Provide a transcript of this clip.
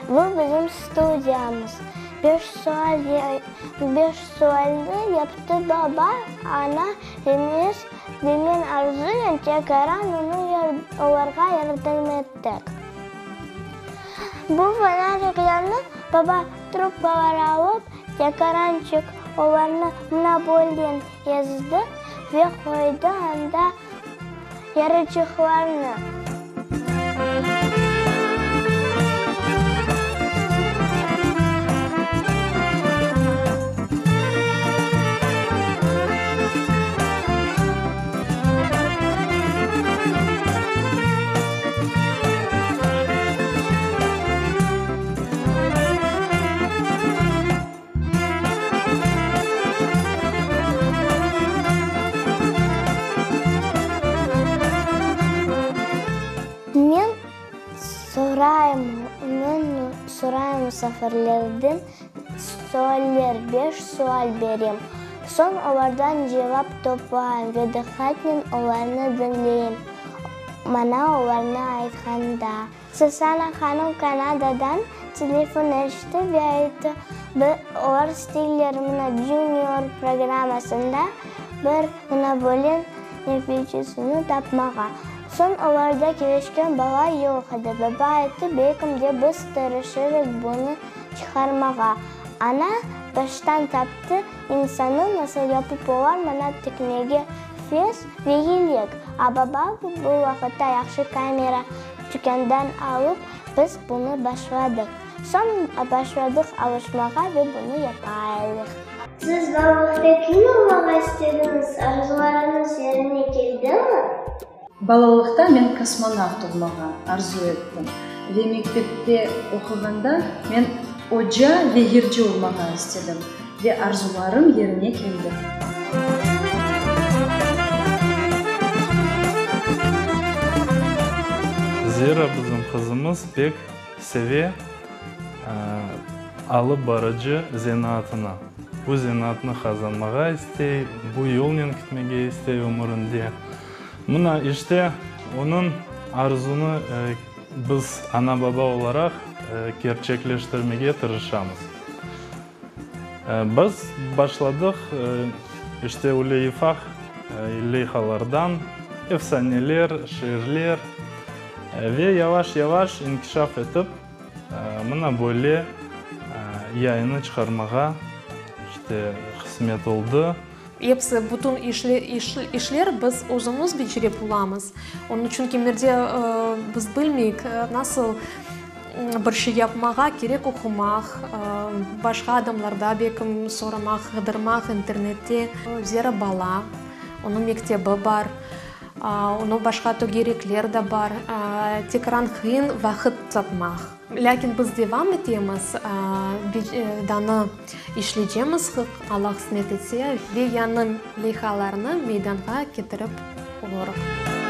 Bu bizim studiyamız. Beş sual beş sualni yaptı baba, ana ve mes ve men Arzunen tekaran onı olarğa yardım ettik. Bu fonariklerni baba trubkalar alıp, tekarançıq olarnı mına böylen ezdi ve qoydı anda yarıçıqlarnı. Men sorayım, men sorayım musafirlerden sualler, beş sual berem. Soñ olardan cevap toplayım ve diqqatnen olarnı diñleyim, maña olarnı aytqanda. Susana hanım Kanadadan telefon etti ve ayttı, olar isteyler mına Junior programmasında bir mına böyle nefecesini tapmağa. Soñ olarda kelişken bala yoq edi. Baba ayttı, belkim de biz tırışırıq bunı çıqarmağa. Ana baştan taptı insanı, nasıl yapıp olar mına tikmege fes ve yelek. A baba bu vaqıtta yahşı kamera Tükândan alıp, biz bunı başladıq. Soñ başladıq alışmağa ve bunı yapayıq. Siz balalıqta kim olmağa istediñiz? Arzularıñız yerine keldimi? Balalıqta men kosmonavt olmağa arzu ettim ve mektepte oquğanda men oca ve yırcı olmağa istedim ve arzularım yerine keldi. Zera bizim qızımız pek seve alıp barıcı zenaatını. Bu zenaatnı qazanmağa istey, bu yolnen kitmege istey ömürinde. Mına, işte, onıñ arzunı biz ana-baba olaraq kerçekleştirmege tırışamız. Biz başladıq, işte, öyle yufaq leyhalardan, efsaneler, şiirler ve yavaş-yavaş inkişaf etip, mına böyle yayını çıqarmağa, işte, qısmet oldı. Episi, bütün işler biz özümiz becerip olamız. Onıñ içün kimerde biz bilmeyik, nasıl bir şey yapmağa kerek, oqumaq, başqa adamlarda belkim soramaq, qıdırmaq internette. Zera bala, onıñ mektebi bar, onıñ başqa tögerekler de bar, tekrar qıyın vaqıt tapmaq. Lâkin biz devam etemiz, danı işleycemiz, Alla qısmet etse, ve yañı leyhalarnı meydanğa ketirip olurıq.